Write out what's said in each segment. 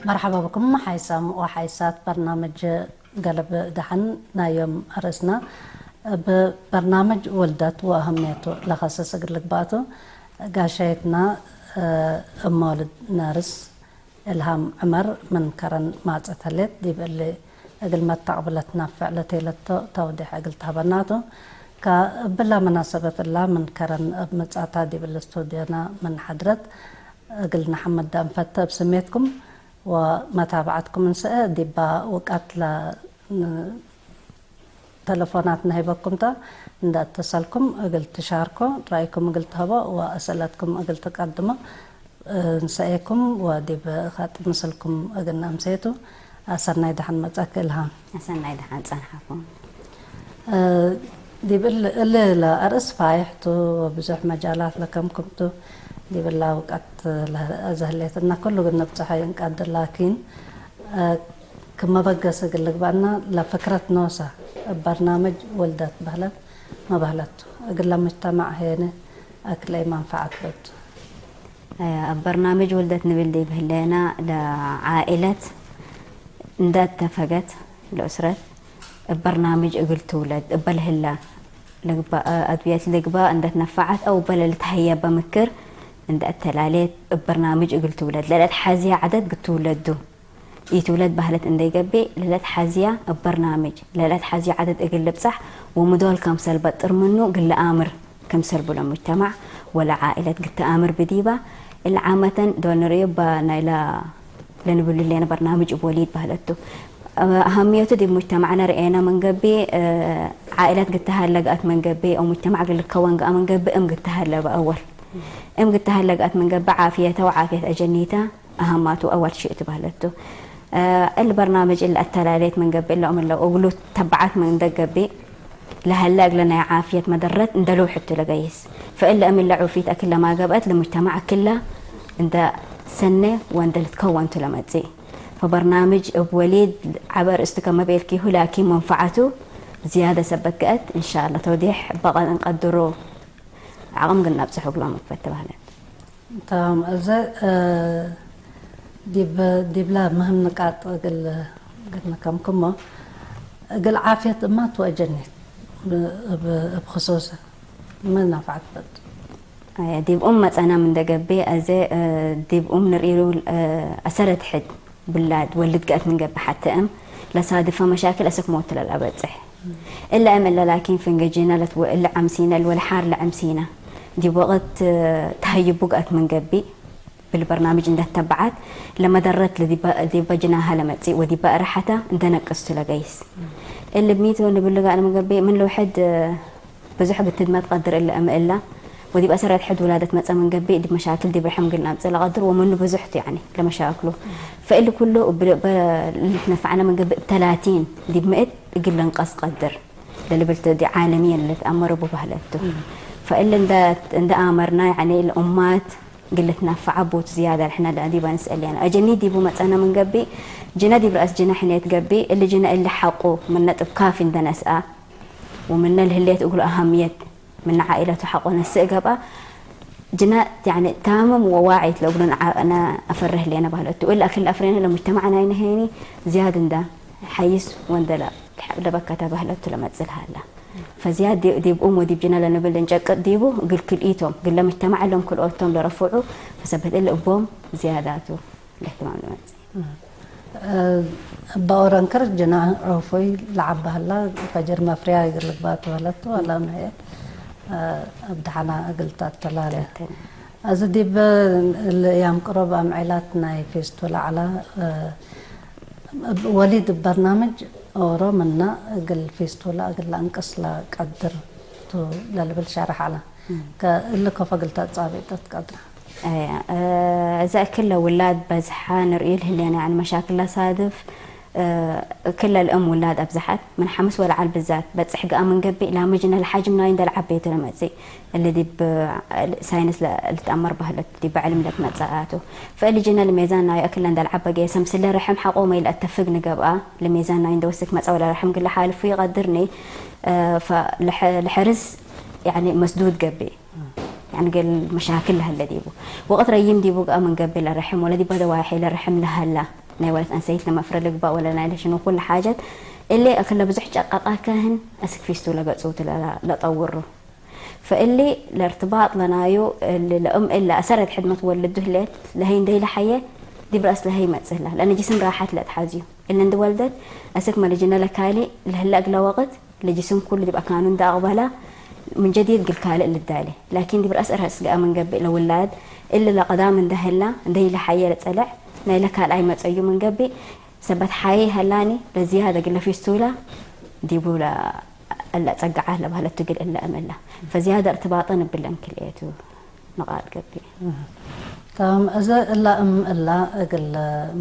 መርሓባ ብኩም ሓይሳም ወሓይሳት በርናምጅ ገለብ ደሓን ናዮም ኣርእስና ብበርናምጅ ውልደት ወአህምየቱ ለኸሰስ እግል ልግባቱ ጋሻየትና እመወልድ ነርስ እልሃም ዕመር ምን ከረን ማጸት ህሌት ዲብ እሊ እግል መታቅብለት ናፍዕ ለቴለቶ ተውዲሕ እግል ተህበናቱ። ከብላ መናሰበት እላ ምን ከረን እብ መጻታ ዲብ እሊ ስቱድዮና ምን ሓድረት እግል ንሓመዳ እንፈተ እብ ስሜትኩም ወመታብዓትኩም እንሰአ ዲባ ውቃት ለ ተለፎናት ነሂበኩም ተ እንዳ እተሰልኩም እግል ትሻርኮ ራእይኩም እግል ትህቦ ወእሰለትኩም እግል ትቀድሞ እንሰኤኩም ወዲብ ኸጥ ምስልኩም እግል ነምሴቱ። ኣሰናይ ደሓን መጻክ እልሃም። ኣሰናይ ደሓን ጸንሓኩም። ዲብ እሊ ለአርእስ ፋይሕቱ ወብዙሕ መጃላት ለከምኩምቱ ዲብ እላ ውቀት ዘህሌትና ኩሉ ግን ነብጽሐ ይንቀድር ላኪን ክመበገስ እግል ልግበአና ለፍክረት ኖሰ እብ በርናምጅ ውልደት በህለት መበህለቱ እግለ ሙጅተማዕ ሄነ አክለይ መንፈዓት በቱ። ኣብ በርናምጅ ውልደት ንብል ዲብ ህሌና ለዓኢለት እንደ እተፈገት ለኡስረት እብ በርናምጅ እግል ትውለድ እበ ለህላ ልግባእ አድብየት ልግባእ እንደ ትነፈዓት አው እበ ለልትሀየበ ምክር እንደ እተላሌት እብ በርናምጅ እግል ትውለድ ለለትሓዝየ ዐደት ግትውለዱ። ኢትውለድ በህለት እንዴ ገብእ፣ ለለትሓዝያ እብ በርናምጅ፣ ለለትሓዝዮ ዐደድ እግል ልብጻሕ ወምዶል ከምሰል በጥር ምኑ እግል ለአምር ክምሰል ብሎ ሙጅተማዕ ወለ ዓኢለት ግተአምር ብዲባ። እሊ ዓመተን ዶል ንርእዮ እበ ናይላ ለንብሉ ህሌነ በርናምጅ እብ ወሊድ በህለቱ። አሀምየቱ ዲብ ሙጅተማዕነ ርኤነ ምን ገብእ፣ ዓኢለት ግተሃለ ገአት ምን ገብእ፣ አው ሙጅተማዕ እግል ልከወን ገአ ምን ገብእ እም ግተሃለ በአወል። እም ግተሃለ ገአት ምን ገብእ ዓፍየተ ወዓፍየት አጀኒተ። አሀማቱ አዋል ሽእቱ በህለቱ። እሊ በርናምጅ እሊ አተላሌት ምን ገብእ ለእም እለ እግሉ ተበዓት ምን እንደ ገብእ ለሀለ እግለ ናይ ዓፍየት መደረት እንደ ልውሕቱ ለገይስ። ፈእለ እም እለ ዑፊት አክለ ማገብአት ለሙጅተማዕ አክለ እንደ ሰነ ወእንደ ልትከወንቱ ለመጽእ። ፈበርናምጅ እብ ወሊድ ዐበ ርእስቱ ከመ ቤልኪሁ ላኪን መንፈዓቱ ዝያደ ሰበት ገአት እንሻአላ ተውዲሕ በቐ እንቀድሮ ዐቕም ግን ናብጽሑ እግሎም መክፈት ተባህለት። تمام እዘ ዲብላ ምህም ንቃጥ እግል ግድነ ከምክሞ እግል ዓፍየት እማት ወአጀኒት እብ ክሱስ ምን ናፍዓት በድ ዲብ ኡም መጸና ምን ደገብእ፣ አዘ ዲብ ኡም ንርኢሉ አሰረት ሕድ ብላድ ወልድ ገአት ምን ገብእ ሐተ እም ለሳድፈ መሻክል አሰክ ሞት ለልአበጽሕ። እለ እም እለ ላኪን ፍንገ ጂና ለትወ እለ ዐምሲና እለ ወለ ሓር ለዐምሲና ዲብ ወቅት ተሀይቡ ገአት ምን ገብእ። ብልበርናምጅ እንደ ተበዓት ለመደረት ለዲበ ጅናሃ ለመጽእ ወዲበ እርሐተ እንደ ነቅስቱ ለገይስ። እሊ ብሚት ንብልጋ ለመገቤ ምን ልውሕድ ብዙሕ ግትድመት ቀድር እለ እምእላ ወዲብ አሰረት ሕድ ውላደት መጸ ምን ገብእ ዲብ መሻክል ዲብ ርሕም እግል ነምጽእ ለቀድር ወምኑ ብዙሕ ቱ ያኒ ለመሻክሉ። ፈእሊ ኩሉ ልትነፈዕነ ምን ገብእ ተላቲን ዲብ ምእት እግል ልንቀስ ቀድር ለልብል ዲ ዓለምየን ለትአመረ ቡ ባህለት ቱ። ፈእሊ እንደ አመርና ያኒ ለኡማት ግልትናፈዓ ቦት ዝያዳ ንሕና ዲበ ንስእል ያና። እጀኒ ዲቡ መጸነ ምን ገብእ፣ ጅነ ዲብ ረአስ ጅነ ሕኔት ገብእ፣ እሊ ጅነ እሊ ሐቁ ምነ ጥብ ካፊ እንደ ነስአ፣ ወምነ ለህሌት እግሉ አሃምየት ምነ ዓኢለቱ ሐቆ ነስእ ገብአ፣ ጅነ ያኒ ታምም ወዋዒት ለእግሉ ነአፈርህ ሌነ ባህለቱ። እሊ አክል አፍሬነ ለሙጅተማዕ ናይነ ሄኒ ዝያድ እንደ ሐይስ ወንደላ ለበከተ ባህለቱ ለመጽእ ለሀላ። ፈዝያድ ዲብ ኡም ወዲብ ጅነ ለንብል እንጨቅጥ ዲቡ፣ እግል ክልኢቶም፣ እግል ለምጅተማዕ እሎም ክልኦቶም ለረፍዑ፣ ፈሰበት እሊ እቦም ዝያዳቱ ለህትማም ለመጽእ። እበ ኦረንክር ጅነ ዑፉይ ለዐበ ሀላ፣ ፈጅር መፍርያ እግል ልግባእ ትበለቱ፣ ወላ ምሄ እብ ደሓና እግል ተተላለ። እዚ ዲብ እሊ እያም ቅሩብ አምዒላት ናይ ፊስቱላ ዐላ፣ ወሊድ እብ በርናምጅ ኦሮ ምነ እግል ፊስቱላ እግል ለአንቅስ ለቀድር ቱ ለልብል ሸርሕ ዐለ። ከእሊ ከፎ እግል ተጻብጥ ትቀድረ። እዘ እክለ ውላድ በዝሐ ንርእዩ ለህሌነ፣ ያኒ መሻክል ለሳድፍ፣ ክለ ለእም ውላድ አብዝሐት ምን ሐምስ ወለዐል ብዛት በጽሕ ገአ ምን ገብእ፣ ላመ ጅነ ለሐጅም ናይ እንደ ለዐቤቱ ለመጽእ። እሊ ዲብ ሳይንስ ልትአመር በህለት ዲበ ዕልም ለትመጸእ አቱ። ፈእሊ ጅነ ለሜዛን ናዩ አክለ እንደ ለዐበ ገይሰ፣ ምስለ ረሕም ሐቆ መይ ለአተፍግ ንገብአ፣ ለሜዛን ናይ እንደ ወስክ መጸ ወለ ረሕም ግለ ሓልፉ ይቀድርኒ፣ ፈለሐርስ ያኒ መስዱድ ገብእ። ያኒ ገል መሻክል ለሀለ ዲቡ። ወቅት ረይም ዲቡ ገአ ምን ገብእ ለረሕም ወለ ዲበ ደዋሒ ለረሕም ለሀላ። ናይ ወለት ኣንሰይት ለመፍረ ልግባእ ወለ ናይ ለሽኑ ኩሉ ሓጀት እሌ እክለ ብዙሕ ጨቀቃከህን እስክ ፊስቱ ለገጽውቱ ለጠውሩ። ፈእሊ ለርትባጥ ለናዩ እሊ ለእም እለ ኣሰረት ሕድመት ወልዱ ህሌት ለሀይ እንደይ ለሐየ ዲብ ረእስ ለሀይ መጽህላ ለነጅስም ራሓት ለትሓዝዩ እለ እንድወልደት እስክ መልጅነ ለካሊ ለህለ እግለ ወቅት ለጅስም ኩሉ ዲብ ኣካኑ እንደ ኣቅበላ ምን ጀዲድ ግል ካልእ ልዳለ ላኪን ዲብ ረእስ ረእስ ገኣ ምን ገብእ ለውላድ እሊ ለቀዳም እንደ ህላ እንደይ ለሐየ ለጸለዕ ናይ ለካልኣይ መጸዩ ምን ገብእ ሰበት ሓየ ሀላኒ ለዝያደ ግለ ፊስቱላ ዲቡ እለ ጸግዓ ለባህለቱ ግል እለ እምላ ፈዝያደ እርትባጠን እብለን ክልኤቱ ንቃል ገብእ። ከም እዚ እላ እም እላ እግል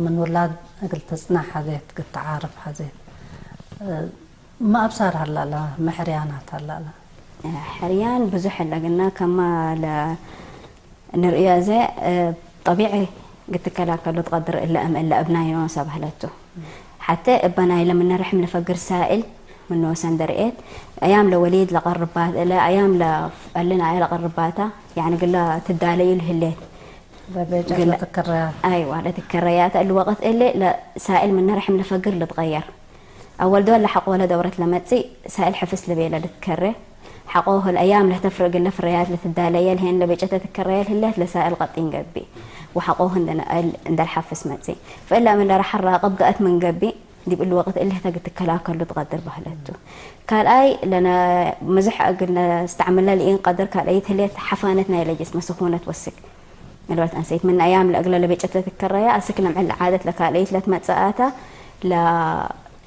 ምን ውላድ እግል ትጽናሕ ሐዜት ግትዓርፍ ሐዜት ማእብሳር ሀላላ መሕርያናት ሀላላ ሕርያን ብዙሕ እለ ግና ከማ ንርእዮ ዘ ጠቢዒ ግትከላከሉ ትቐድር እለ እም እለ እብናይ ኖሰ ባህለቱ ሓተ እበ ናይ ለምነ ርሕም ለፈግር ሳእል ምንወሰን ደርኤት ኣያም ለወሊድ ለቀርባት እለ ኣያም ለፈልን ኣያ ለቀርባታ ያኒ ግላ ትዳለዩ ልህሌት ለቤጨት ለትከረያ ኣይዋ ለትከረያተ እሊ ወቅት እሊ ሳእል ምነ ርሕም ለፈግር ልትቀየር ኣወል ዶል ለሐቆ ለደውረት ለመጽእ ሳእል ሕፍስ ለቤለ ልትከረ ሐቆ ህል ኣያም ለተፍርእ ግለ ፍረያት ለትዳለየ ልሄን ለቤጨተ ትከረየ ልህሌት ለሳእል ቀጢን ገብእ ወሐቆ ህንደ ነእል እንደ ልሐፍስ መጽእ ፈእላ ምን ለረሐ ራቅብ ገአት ምን ገብእ ዲብ እሊ ወቅት እሊ ህተ ግትከላከሉ ትቀድር ባህለቱ ካልኣይ ለነ ምዝሕ እግል ነስተዕምለ ልኢን ቀድር ካልአይት ህሌት ሐፋነት ናይ ለጅስመ ስኹነት ወስክ እልበት ኣንሰይት ምን ኣያም ለእግለ ለቤጨት ለትከረያ ኣስክ ለምዕል ዓደት ለካልአይት ለትመጽእ ኣታ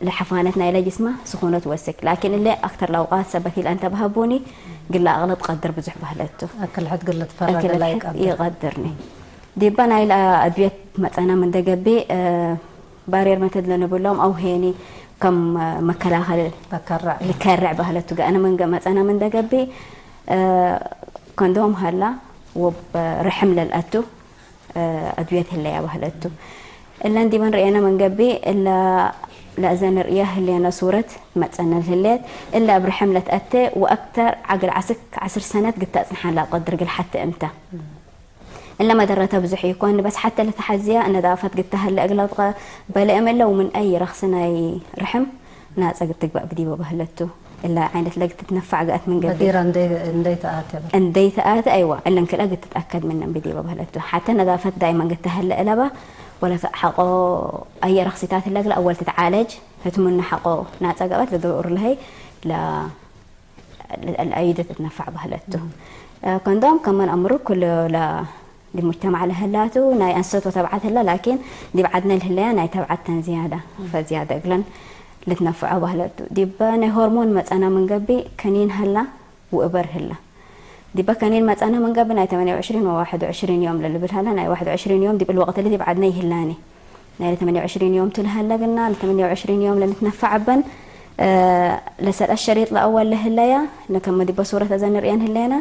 ለሐፋነት ናይለ ጅስማ ስኹነት ወስክ ላኪን እለ ኣክተር ለውቃት ሰበት ኢለ እንተ በሀቡኒ ግለ ኣቅለ ትቀድር ብዙሕ በህለቱ ኣክል ሕድ ግለ ትፈረገ ላ ይቀድር ይቀድርኒ ዲበ ናይለ ኣድብየት መጸና ምን ደገብእ ባሬር መተድ ለንብሎም ኣው ሄኒ ከም መከላኸል ተከረዕ ልከርዕ በህለቱ ገአነ ምን መጸና ምን ደገብእ ኮንዶም ሀላ ወብ ርሕም ለልአቱ ኣድብየት ህለያ በህለቱ እለን ዲበን ርእየነ መንገቢ እለ ለእዘ ንርእያ ህሌነ ሱረት መጸነ ልህሌት እለ እብ ርሕም ለትአቴ ወአክተር ዓግል ዓስክ ዓስር ሰነት ግተ እጽንሓላ ቀድር ግል ሐተ እምተ እለ መደረተ ብዙሕ ይኮን በስ ሐተ ለተሐዝያ እነዳፈት ግተ ህለ እግለ በለ እምለ ወምን አይ ረክስ ናይ ርሕም ናጸ ግትግባእ ብዲበ በህለቱ እለ ዓይነት ለግትትነፋዕ ገአት መንገቢ በዲራ እንደይተኣተ እንደይተኣተ ኣይዋ እለን ክልአ ግትትኣከድ ምነን ብዲበ በህለቱ ሓተ ነዛፈት ዳይመን ግተህለ እለባ ወለ ሐቆ ኣየ ረክሲታት ለግለ ኣወል ትትዓለጅ ህትምኑ ሐቆ ናጸ ገበት ለደውር ለሀይ ለአይደ ትትነፋዕ በህለቱ ኮንዶም ከመን ኣምሩ ኩሉ ዲብ ሙጅተማዕ ለህላቱ ናይ ኣንሰት ወተብዓት ህላ ላኪን ዲብ ዓድነ ልህለያ ናይ ተብዓት ተን ዝያዳ ፈዝያደ እግለን ልትነፍዖ ባህለቱ ዲበ ናይ ሆርሞን መጸና ምንገቢ ከኒን ህላ ውእበር ህላ ዲበ ከኒን መጸና ምንገቢ ናይ ተመንያ ወዕሽሪን ወዋሕድ ወዕሽሪን ዮም ለልብል ህላ ናይ ዋሕድ ወዕሽሪን ዮም ዲብል ወቅት ዲብ ዓድነ ይህላኒ ናይ ለተመንያ ወዕሽሪን ዮም ትልሃለ ግና ለተመንያ ወዕሽሪን ዮም ለንትነፍዓበን ለሰልአት ሸሪጥ ለአወል ለህለያ ለከመ ዲበ ሱረት አዘ ንርእየን ህለየና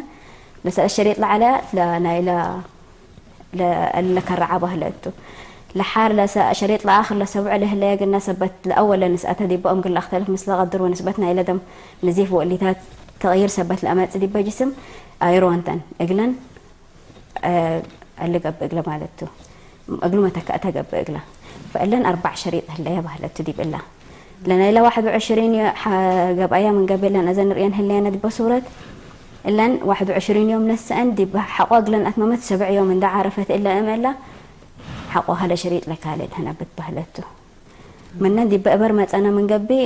ለሰልአት ሸሪጥ ለዓለያ ናይለ ለከረዓ ባህለ እቱ። ለሓር ለሸሪጥ ለኣኽር ለሰቡዕ ለህለየ ግና ሰበት ለአወል ለንስአተ ዲበ እም ግለ አክተልፍ ምስለ ቀድር ወንስበት ናይለ ደም ንዚፍ ወእሊታት ተቅይር ሰበት ለአመጽ ዲበ ጅስም ኣይሮንተን እግለን እሊ ገብእ እግለ ማለት ቱ። እግሉ መተካእተ ገብእ እግለ። ፈእለን አርባዕ ሸሪጥ ህለየ ባህለ እቱ ዲብ እላ። ለናይለ ዋሕድ ወዕሽሪን ገብአያ ምን ገብእ እለን አዘ ንርእየን ህለየነ ዲበ ሱረት እለን ዋሕድ ወዕሽሪን ዮም ነስአን ዲብ ሐቆ እግለን አትመመት ሰብዕ ዮም እንዳ ዓረፈት እለ እም እላ ሐቆ ሀለ ሸሪጥ ለካልእ ተነብት ባህለ እቱ። ምነን ዲበ እበር መጸነ ምን ገብእ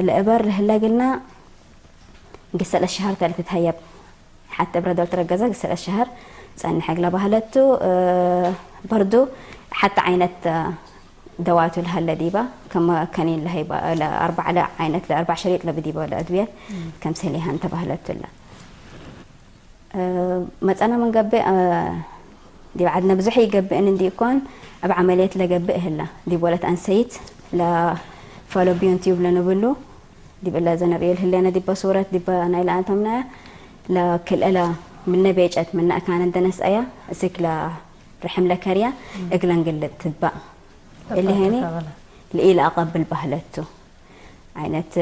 ለእበር ለህለ እግልና ግሰ ለሸሀር ተልትትሀየብ። ሐተ እብረ ዶል ትረገዘ ግሰ ለሸሀር ጸንሐ እግለ ባህለ እቱ። በርዱ ሐተ ዓይነት ደዋቱ ለሀለ ዲባ ከመ ከኒን ለሀይባ ለአርባዕ ለ ዓይነት ለአርባዕ ሸሪጥ ለብዲበ ለአድብየት ከምሰል ይሃን ተባህለቱ እለ። መጸነ ምን ገብእ ዲብ ዓድነ ብዙሕ ይገብእን እንዲ እኮን እብ ዐመልየት ለገብእ ህላ። ዲብ ወለት አንሰይት ለፋሎፒዮን ቲዩብ ለንብሉ ዲብ እለ ዘነርእዮ ለህሌነ ዲበ ሱረት ዲበ ናይ ለአንተምናያ ለክልኤ ለምነ ቤጨት ምነ አካነ እንደ ነስአያ እስክ ለርሕም ለከርያ እግለን ግልት ትትባእ። እሊ ሄኒ ለኢለአቀብል ባህለቱ። ዓይነት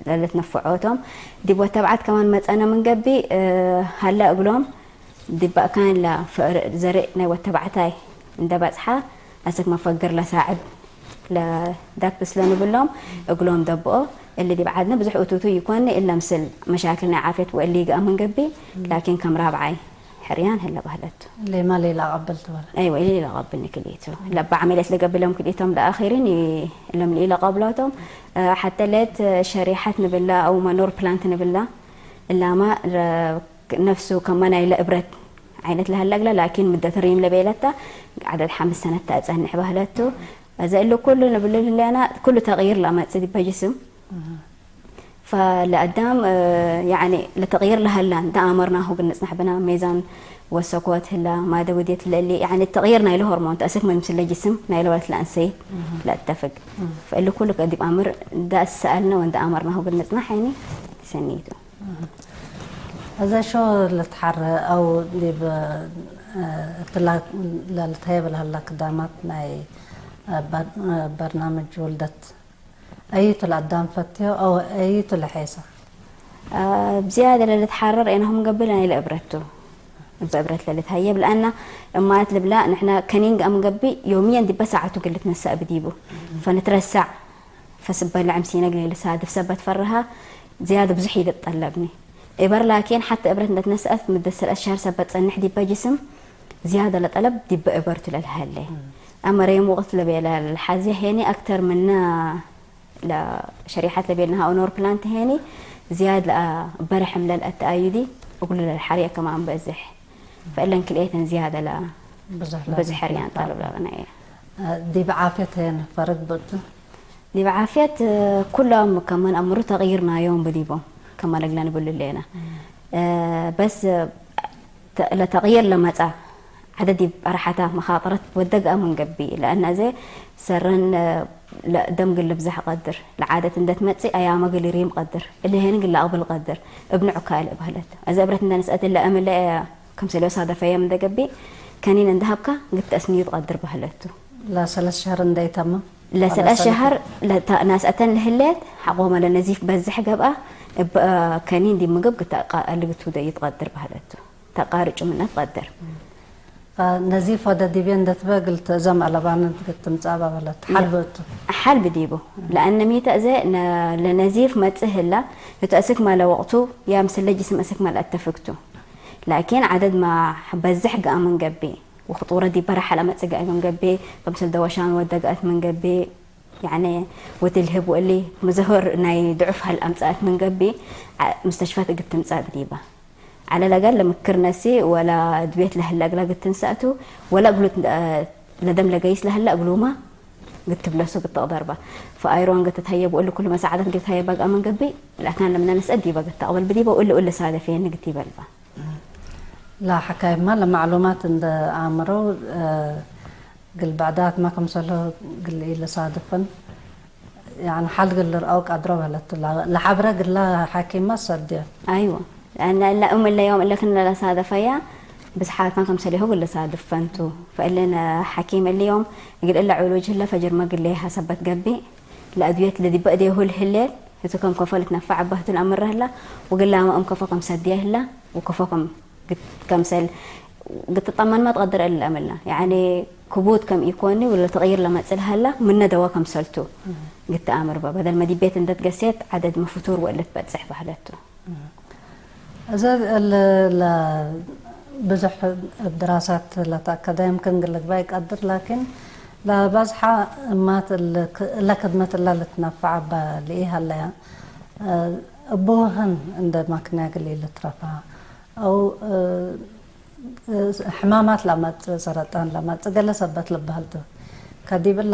ለልትነፍዖቶም ዲብ ወተብዓት ከማን መጸነ ምን ገብእ ሀለ እግሎም ዲብ ባእካን ለፍእር ዘርእ ናይ ወተባዕታይ እንደ በጽሓ أسك مفجر لساعد لدكتس لنبلهم، أقلهم دبقوا. اللي دي بعدنا بزح أتوتو يكون إلا مثل مشاكل نعافية وإلي قام من قبي، لكن كم رابعي حريان هلا بهلت. اللي ما لي لا قبلت ولا أيوة، اللي لا قبل نكليتو. لا بعملت لقبلهم كليتهم لآخرين، ي- لم لي لا قبلتهم. آه، حتى ليت، آه، شريحة نبلا أو منور بلانت نبلا. إلا ما ر- نفسه كمان إلى إبرة عينت لها اللقلة، لكن مدة الريم لبيلتا عدد حمس سنة تأتسنح بهلتو. أزا إلو كل نبلا لنا كل تغيير لما تصدي بجسم. فلقدام، آه، يعني لتغيير لهلا انت أمرنا هو قلنا نحبنا ميزان وسكوت هلا ما ده وديت للي يعني التغيير نايله هرمون تأسك من مثل الجسم نايله ولا تلانسي. لا اتفق. فإلو كل قد يبقى أمر ده سألنا وانت أمرنا هو قلنا نحيني سنيته. እዛ ሾ ልትሓር ኣው ዲብ ትላ ለልትሀየብ ለህላ ክዳማት ናይ በርናምጅ ውልደት፣ ኣይቱ ለኣዳም ፈትዮ ኣው ኣይቱ ለሐይሳ? ብዝያደ ለልትሓረር ኤነኹም ገብእ ናይ ለእብረቱ። እበ እብረት ለልትሀየብ ለኣና እማት ልብላ ንሕና ከኒን ገኣም ገብእ ዮምየን ዲበ ሳዓቱ ግልትነሳእ ብዲቡ ፈንትረሳዕ ፈስበ ለዕምሲነ ግሌ ልሳድፍ ሰበት ፈርሃ ዝያደ ብዙሕ ይልጠለብኒ። እበር ላኪን ሓተ እብረት እንደትነስአት ምደሰል አሻር ሰበት ጸንሕ ዲበ ጅስም ዝያደ ለጠለብ ዲበ እበርቱ ለልሃለ። አመ ረይም ወቅት ለቤለ ለሓዚ ሄኒ አክተር ምነ ለሸሪሓት ለቤልናሃ ኦኖር ፕላንት ሄኒ ዝያድ ለበረሕም ለልአተአዩዲ እግሉ ለልሓርየ ከማን በዝሕ ፈእለን ክልኤተን ዝያደ ለ ብዙሕ ብዙሕ ሕርያን ጠለብ ለበና እየ። ዲብ ዓፍየት ሄን ፈረግ ብእቱ ዲብ ዓፍየት ኩሎም ከመን ኣምሩ ተቕይርናዮም ብዲቦም ከመ ለግለ ንብሉ ሌና። በስ ለተቕይር ለመጻ ዓደ ዲብ ኣርሓታ መኻጠረት ወደግኣ መንገቢ ለአና እዘ ሰረን ለደም ግል ብዛሕ ቀድር ለዓደት እንደትመጽእ ኣያመ ግል ሪም ቀድር እልሄን ግል ኣቕብል ቀድር እብንዑ ካልእ ባህለት እዚ እብረት እንደንስአት ለአምለ ከምሰልዮ ሳደፈየ ምንደገቢ ከኒን እንደሃብካ ግተእስንዩ ትቐድር ባህለቱ። ለሰለስ ሸህር እንደይተምም ለሰለስ ሸህር ናስአተን ለህሌት ሓቆመ ለነዚፍ በዝሕ ገብአ እብ ከኒን ዲ ምግብ ግተቃልግቱ ይትቐድር ባህለቱ። ተቃርጩ ምነት ትቐድር። ነዚፍ ወደ ዲቤ እንደትበግል ትእዘም ኣለባን ግትምጻእ ባበለት ሓልብ እቱ። ሓልብ ዲቡ ለአነ ሚተ እዘ ለነዚፍ መጽእ ህላ እቱ እስክ ማለ ወቅቱ ያም ስለ ጅስም እስክ ማለ አተፍግቱ። ላኪን ዓደድ ማ በዝሕ ገኣ መንገቢ ወክጡረ ዲበ ራሓል አመጽእ ገኣ መንገቢ ከምስል ደወሻን ወደገአት መንገቢ ያኔ ወትልህብ ወሊ መዘሆር ናይ ድዑፍ ሃል አምጻአት መንገቢ ሙስተሽፋት እግትምጻእ ብዲባ። ዓለ ለገል ለምክር ነሲ ወላ ድቤት ለህለ እግላ ግትንሳእቱ ወላ እግሉ ለደም ለገይስ ለህለ እግሉማ ግትብለሱ ግትቕደርባ። ፈአይሮን ግትትሀየብ ወእሉ ኩሉ መሳዕደት ግትሀየባ ገአ መንገቢ ለአካን ለምነነስአ ዲባ ግትቅበል ብዲባ ወእሉ እለ ሳደፍ የኒ ግትይበልባ። لا حكاية ما لمعلومات عند عمرو قل بعدات ما كم سلو قل إلى صادفا يعني حال قل رأو قدرو ولا تلا لحبرة قل لها حكيمة صديق أيوة. لأن لا أم إلا يوم إلا كنا لا صادفيا بس حالتنا كم سليهو قل صادف فانتو فإلنا حكيم اليوم يقول إلا علوج هلا فجر ما قل ليها سبت قبي ለአድብየት ለዲበ እዴሁ ለህሌት ህቱ ከም ከፎ ልትነፈዕ አባህቱ ለአምረ ህላ ወግላመ እም ከፎ ከም ሰድየ ህላ ወከፎ ከም ግት- ከምሰል ግትጠመንማ ትቀድር እለ ለአምልና ያኒ ክቡት ከም ኢኮኒ ወለ ተቅይር ለመጽእ ለሀላ ምነ ደዋ ከምሰልቱ ግትአምር በ በደል መዲቤት እንደት ገሴት ዓደድ መፍቱር ወእለት በጽሕ ባህለቱ። እዚ ል- ለ- ብዙሕ ድራሳት ለተአከደ يمكن ግልግባ ይቀድር ላኪን ለበዝሓ እማት እለ ክድመት እላ ልትነፈዓ በ ልኢ ሀለያ እቡህን እንደ ማክንያ ግል ልትረፋ አው ሕማማት ለመጽእ ሰረጣን ለመጽእ ገለ ሰበት ልበህልቱ ከዲብላ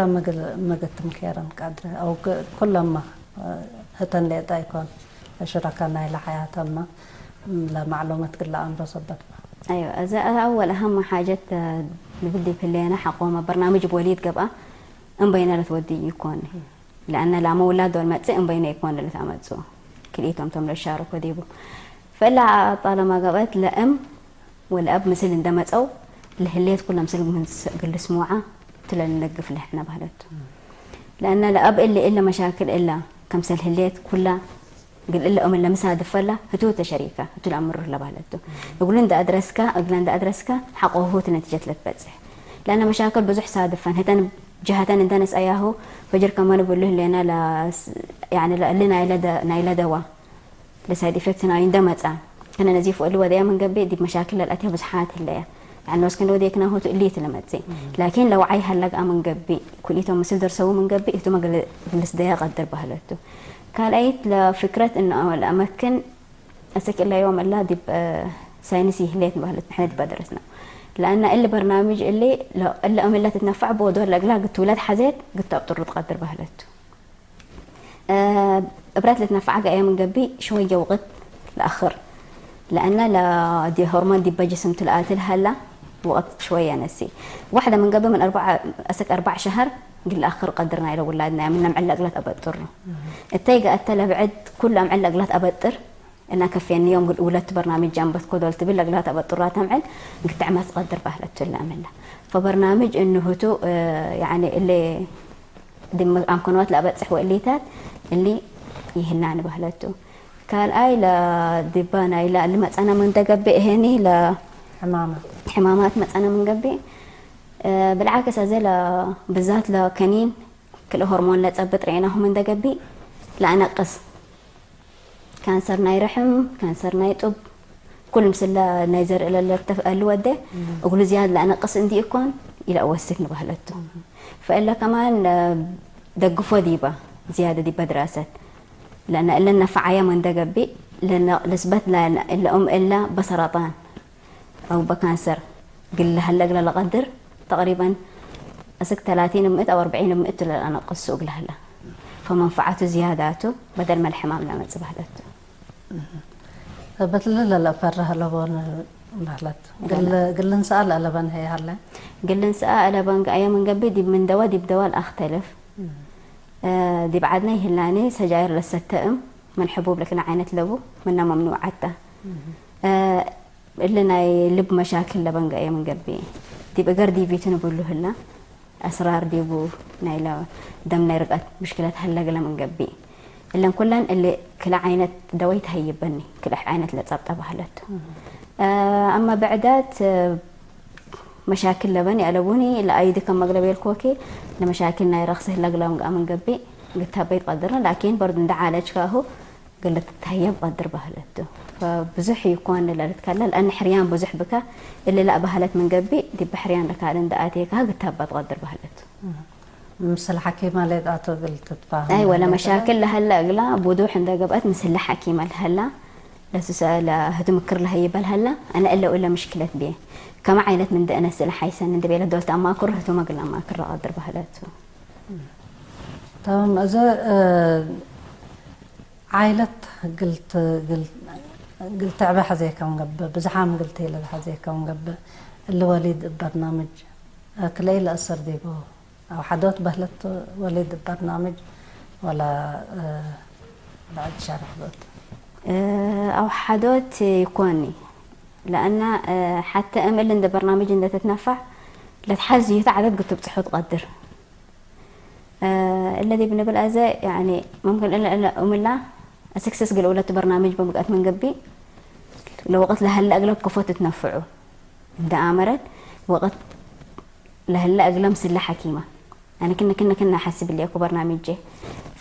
ምግትም ኬረን ቀድረ አው ኩለማ ህተን ሌጣ ይኮን ለሽረካ ናይ ለሐያተማ ለማዕሉመት ግለ አምሮ ሰበት أيوة إذا أول أهم حاجة ንብል ዲብ ህሌና ሓቆመ በርናምጅ ወሊድ ገብአ እምበይነ ለትወዲ ይኮን ለአነ ላመ ውላድ ወልመጽእ እምበይነ ይኮን ለተአመጽኡ ክልኢቶም ቶም ለሻረኮ ዲቡ ፈላ ጣለማ ገብአት ለእም ወለአብ ምስል እንደመጸው ለህሌት ኩለ ምስል ግል ስሙዓ ትለ ልነግፍ ለሕነ ባህለቱ ለአነ ለአብ እሊ እለ መሻክል እላ ከምሰል ህሌት ኩላ ግል እለ ኦም ለምሳድፈላ ህቱ ተሸሪካ ህቱ ለአምሩ ለባህለቱ እግሉ እንደ አድረስካ እግለ እንደ አድረስካ ሓቆ ህቱ ነቲጀት ለትበጽሕ ለአነ መሻክል ብዙሕ ሳድፈን ህተን ጀሃተን እንተ ነስአያሁ ፈጅር ከመን ብሉ ህሌና ለ- ያኒ ለእሊ ናይለ ደ- ናይለ ደዋ ለሳይድ ኢፌክት ናዩ እንደ መጻ ከነ ነዚ ፍእሉ ወደያ ምን ገቢ ዲብ መሻክል ለልአትያ ብዙሓት ህለያ ያኒ ወስክን ወደክና ሆቱ እሊ ትለመጽ ላኪን ለውዓይ ሀለግ አምን ገቢ ኩሊቶም ምስል ደርሰው ምን ገቢ እቱ መግልስ ደያ ቀድር ባህለቱ ካልአይት ለፍክረት እነ ለአመክን أسك إلا يوم إلا دب ساينسي هليت مهلت نحن دب درسنا لأن اللي برنامج اللي لو اللي أم إلا تتنفع بودو لقلا قلت ولاد حزيت قلت أبطر تقدر بهلت أه إبرات لتنفع قاية من قبي شوية وقت لآخر لأن لا دي هرمون دي بجسم تلقات الهلا وقت شوية نسي واحدة من قبل من أربع أسك أربع شهر قل آخر قدرنا إلى ولادنا من نمعلق لا تبطر التيقة أتلا بعد كل أمعلق لا تبطر እና ከፍየኒ እዮም ግድ ውለት በርናምጅ ጃንበት ኮዶል ትብል ለግላ ተበጥሯ ተምዕል ግትዕ መስቀድር ባህለት ትለ ምላ ፈበርናምጅ እንሁቱ ያኒ እለ ድም አምከኖት ለአበጽሕ ወእሊታት እሊ ይህናን ባህለቱ ካልአይ ለድባ ናይ ለአሊ መጸና መንደገቤ እሄኒ ለ ሕማማ ሕማማት መጸና መንገቤ ብልዓክስ አዘ ብዛት ለከኒን ክልእ ሆርሞን ለጸብጥ ርኤናሁ መንደገቢ ለአነቅስ ካንሰር ናይ ርሕም ካንሰር ናይ ጡብ ኩሉ ምስለ ናይ ዘርኢ ለለተፍአሉ ወደ እግሉ ዝያድ ለአነቅስ እንዲ እኮን ኢለ እወስክ ንባህለቱ ፈእለ ከማን ደግፎ ዲባ ዝያደ ዲባ ድራሰት ለነ እለ ነፈዓያ መንደገቢ ለስበት ለእለ ኡም እለ በሰረጣን أو بكانسر قل لها لقلا لقدر تقريبا أسك ثلاثين مئة أو أربعين مئة للأنا قصو قل لها فمنفعته زياداته بدل ما الحمام لا متصبح له በትልለ ለፈርህ ኣለቦን ባህለት ግልን ሰኣል ኣለበን ሀይ ሃለ ግልን ሰኣ ኣለበን ገኣየ መንገቢ ዲብ ምን ደዋ ዲብ ደዋ ልኣክተልፍ ዲብ ዓድና ይህላኒ ሰጃይር ለሰተእም ምን ሕቡብ ለክለ ዓይነት ለቡ ምና መምኑዓታ እሊ ናይ ልብ መሻክል ለበንገ እየ ምንገቢ ዲብ እገር ዲቪትን ብሉ ህላ ኣስራር ዲቡ ናይ ደም ናይ ርቀት ምሽክለት ሀለግለ ምንገቢ እለን ኩለን እሊ ክለ ዓይነት ደወይ ተሀይበኒ ክለ ዓይነት ለጸብጠ ባህለቱ ኣማ ብዕዳት መሻክል ለበን ያለቡኒ ለአይዲ ከም መግለብ የልኮኪ ለመሻክል ናይ ረክሲ ህለግለ ምንገቢ ግታበይ ትቀድርነ ላኪን በርድ እንደ ዓለጅ ካሁ ግልትታየብ ቀድር ባህለቱ ብዙሕ ይኮን ለልትከለ ለአን ሕርያን ብዙሕ ብከ እልላ ባህለት ምን ገቢ ዲብ ሕርያን ለካል እንደ አቴካ ግታባ ትቀድር ባህለቱ ምስል ሐኪማ ሌጣቶ ግልትትፋ አይ ወለ መሻክል ለሀላ እግላ ቡዱሕ እንደ ገብአት ምስል ሐኪመ ለሀላ ለሱሰ ለህቱ ምክር ለሀይበ ለሀላ አነ እለው እለ ምሽክለት ብየ ከመ ዓይነት ምን ደእነስ ለሐይሰን እንደ ቤለ ዶልት አማክር ህቱ መግል አማክር ቀድር ባህለቱ تمام እዚ ዓይለት ግልት ግልትዕበ ሐዜከም ገብእ ብዝሓም ግልቴለ ሐዜከም ገብእ እሊ ወሊድ እብ በርናምጅ ክልኤ ለአሰር ዲቡ አው ሐዶት በህለት ወሊድ እብ በርናምጅ ወላ ብዕድ ሸርሕ ዶት አው ሐዶት ይኮኒ ለአና ሐተ እም እል እንደ በርናምጅ እንደ ትትነፋዕ ለትሐዝዩ ተዓደድ ግትብጽሑ ትቀድር እለ ዲብ ንብል አዘ ያኒ መምክን እለ እለ እምላ አስክስስ ግል ኡለት በርናምጅ በምግአት መንገቢ ለወቅት ለሀለ አግለብ ከፎ ትትነፍዑ እንደ አመረት ወቅት ለሀለ አግለ ምስለ ሐኪማ አነ ክነ ክነ ክነ ሐስብ እለ እኮ በርናምጄ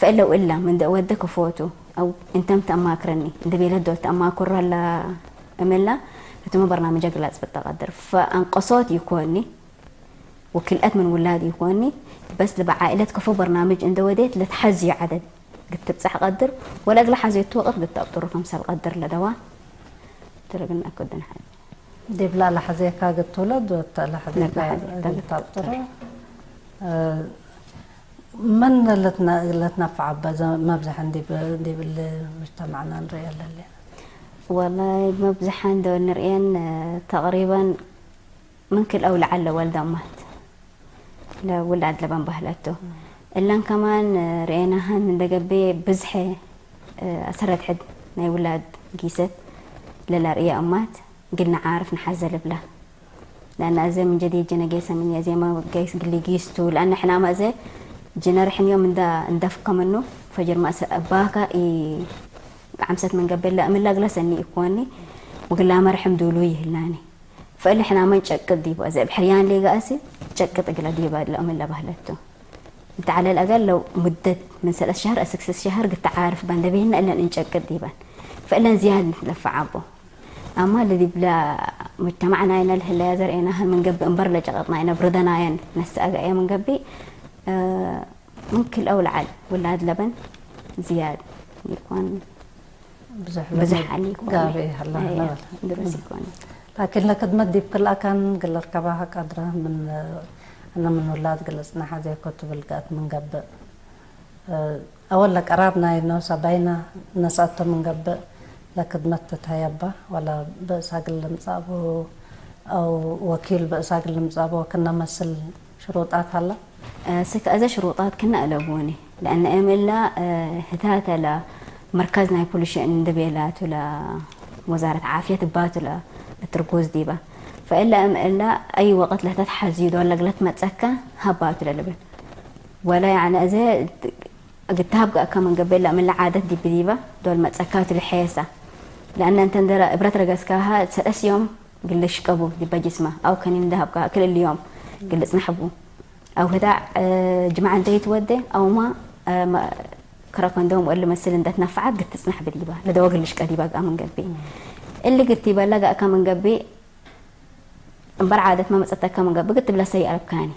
ፈእለው እላ ምን ወደ ከፎቱ አው እንተም ተአማክረኒ እንደ ቤለ ዶል ተአማክሮ ሀላ እምላ ህትመ በርናምጀ ግላጽ ብጠቀድር ፈአንቀሶት ይኮኒ وكلأت من ولاد يكوني بس لبعائلة كفو برنامج عند وديت لتحزي عدد قد تبصح قدر ولا أقل حزي توقف قد تقطر خمسة القدر لدوا ترقنا أكدن حاجة ዲብላ ለሐዜካ ግትውለድ ወተ ለሐዜካ ግታብጥሮ መን ለትነፍዓ በዘ መብዝሐን ዲብል ምጅተማዕና ንርእየ ኣለለ والله መብዝሐን ዶ ንርእየን ተቅሪበን ምን ክልአው ለዓለ ወልደማት ለውላድ ለበን ባህለቱ እለን ከማን ርኤናሃን እንደገቤ ብዝሐ አሰረት ሕድ ናይ ውላድ ጊሰት ለላርእየ እማት ግልና ዓርፍ ንሓዘ ልብላ ለአና እዘ ምን ጀዲድ ጀነ ጌሰ ምን የዜማ ገይስ ግሊ ጊስቱ ለአና ሕናማ እዘ ጀነር ሕንዮም እንደ እንደፍከመኑ ፈጅር ማእሰ እባካ ቃምሰት ምን ገበለ እምላ ግለሰኒ ይኮኒ ወግላ መርሕም ዱሉ ይህላኒ ፈእለ ሕናመን ጨቅጥ ዲባ ዘእብ ሕርያን ሌጋእሲ ጨቅጥ እግላ ዲባ ለእምን ለባህለቱ። እንተ ዓለል አገር ለው ሙደት ምን ሰለስ ሸህር እስክ ስስ ሸህር ግተዓርፍ ባንደቤህና እለን እንጨቅጥ ዲባን። ፈእለን ዝያድ ለፈዓቦ። አማ ለዲብላ ሙጅተማዕና ይነ ለህለያ ዘርእና ምን ገብእ እምበር ለጨቀጥና ይነ ብርደናየን ነስአገ እያ ምን ገብእ፣ እ፣ ምን ክልአው ለዓል ውላድ ለበን ዝያድ ይኮን። ብዙሕ ብዙሕ ለመድ ዓሊ ይኮን። ጋር ይሃላ ኣይ፣ ነበረ። ድረስ ይኮን። ላኪን ለክድመት ዲብ ክልኣካን ግለር ከባሃ ቃድራ ምን፣ እነ ምን ውላድ ግለጽና ሓዜ ኮ ትብል ጋት ምን ገብእ። እ፣ ኣወል ለቀራብ ናይ ነው ሰባይና ነሳቶ ምን ገብእ ለክድመት ትታየባ ወላ በእሳግል ልምጻቦ ኣው ወኪል በእሳግል ልምጻቦ ክነመስል ሽሩጣት ሃላ? እ፣ ስክ እዘ ሽሩጣት ክነ ኣለቡኒ። ለአነ እምላ፣ እ፣ ህታተላ መርከዝ ናይ ፖሊስ እንደ ቤላቱላ ወዛረት ዓፍየት ባቱላ እትርጎዝ ዲባ። ፈእላ እምእላ ኣይ ወቅት ለተትሓዝዩ ዶል ለግለት መጸካ ሃባቱ ለልብል። ወላ ያዕነ እዘ ግታብ ጋእካ መንገበላ እምላ ዓደት ዲብ ዲባ ዶል መጸካቱ ለሐየሳ። ለአነ እንተ እንደረ እብረት ረገስካሃ ሰለስ ዮም ግልሽ ቀቡ ዲባ ጅስማ። አው ከኒን ደሃብካ ክልል ዮም ግልጽ ነሕቡ። አው ህዳዕ፣ እ፣ ጅምዓ እንተ ይትወደ፣ አውማ፣ እ፣ መ-፣ ከረኮንዶም ወል መስል እንደት ነፍዓት ግትጽናሕ ብዲባ፣ ለደወ ግልሽ ቀዲባ ጋእ መንገቢ። እሊ ግቲ በላ ጋእካ መንገቢ፣ እምበር ዓደት መመጸተካ መንገቢ ግት ብላ ሰይ አረብካኒ።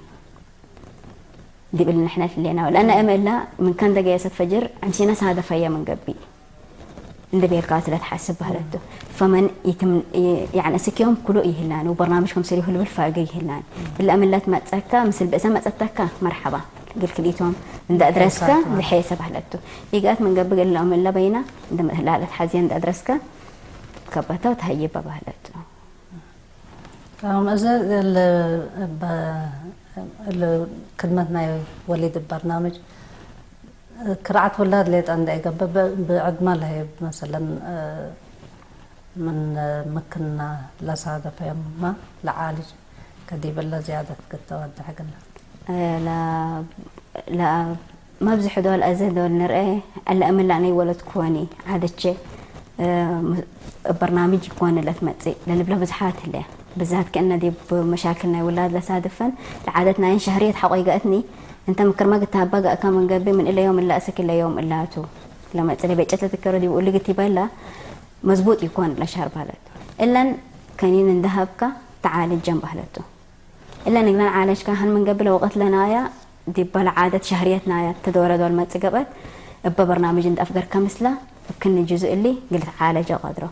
ዲብል ንሕነት ሌና። ለአነ እምእላ ምን ከን ደገየሰት ፈጅር፣ ዕምሲና ሳደፈየ መንገቢ። እንደ ቤርካ ትለ ትሓስብ ባህለቱ። ፈመን ይትም-፣ ይ-፣ ያዕነ ስኪዮም ኩሉ ይህላን፣ ወበርናምጅ ከም ስሪሁ ልብል ፋገ ይህላን። እላ እምለት መጸካ፣ ምስል ብእሰ መጸተካ፣ መርሓባ። ግል ክልኢቶም እንደ ኣድረስካ፣ ዝሐየሰ ባህለቱ። ይጋት ምን ገብግ እላ እምላ በይና፣ እንደ ላለት ሓዝያ እንደ ኣድረስካ፣ ከበታው ተሃይባ ባህለቱ። እም፣ እዚ ል-፣ በ-፣ ል-፣ ክድመት ናይ ወሊድ በርናምጅ ክርዓት ውላድ ሌጣ እንደ ይገብእ ብ-፣ ብዕድማ ለህብ መሰለን፣ እ፣ ምን ምክና ለሳደፈ የማ ለዓልጅ ከዲበለ ዝያደት ክተወድሐ ግና። እ፣ ለ-፣ ለ-፣ መብዝሑ ዶል አዘ ዶል ንርአ፣ አለ እምላ ናይ ወለት ኮኒ፣ ዓደቼ፣ እ፣ ም-፣ በርናምጅ ኮኒ ለትመጽእ፣ ለልብለ ብዙሓት ህለ። ብዛት ከእነ ዲብ መሻክል ናይ ውላድ ለሳድፈን፣ ለዓደት ናይን ሸህርየት ሐቆይ ገእትኒ፣ እንተ ምክር መግት ታባ ገእካ መንገቢ ምን እለ ዮም እላ እስክ እለ ዮም እላቱ። ለመጽእ ለቤጨት ለትከሮ ዲብ ኡሊ ግት ይበላ፣ መዝቡጥ ይኮን ለሻር ባህለቱ። እለን ከኒን እንደሃብካ ተዓልጀን ባህለቱ። እለ ንግለን ዓለጅካ ሀን ምን ገብለ ወቀት ለናያ ዲበ ለዓደት ሸህርየት ናያ ተደወረ ዶል መጽእ ገብአት እበ በርናምጅ እንደ አፍገርከ ምስላ እክን ጅዙእ እሊ ግልት ዓለጀ ቀድሮ።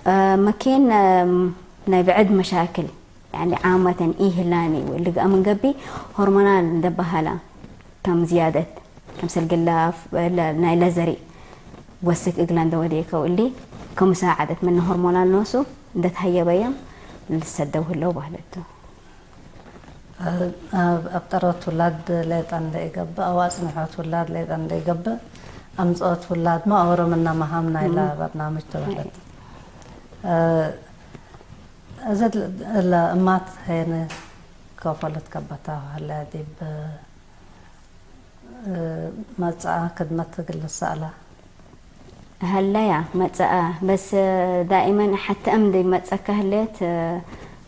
እ፣ መኪን፣ እም፣ ናይ ብዕድ መሻክል፣ ያኒ ዓመተን ኢህላኒ ልግአ ምን ገቢ ሆርሞናል እንደበሃላ ከም ዝያደት፣ ከም ሰልግላፍ፣ ለ-፣ ናይ ለዘሪ ወስክ እግላ እንደወደየከው እሊ ከሙሳዓደት ምን ሆርሞናል ኖሱ እንደተሃየበዮም ልሰደው ህለው ባህለቱ። ኣብ፣ ኣብ ጠሮት ውላድ ሌጣ እንደ ይገብእ፣ ኣብ ኣጽንሖት ውላድ ሌጣ እንደ ይገብእ፣ ኣምጽኦት ውላድ ማ ኦሮምና መሃም ናይላ እም። በርናምጅ ተባህለት። እ፣ እዚ ል-፣ ለእማት ሄነ ከፈለት ከበታ ሃለ ዲብ፣ እ፣ መጽኣ ክድመት ትግል ሰኣላ። ሀለያ መጽኣ፣ በስ ዳኢመን ሐቲ እም ዲብ መጸካ ህሌት፣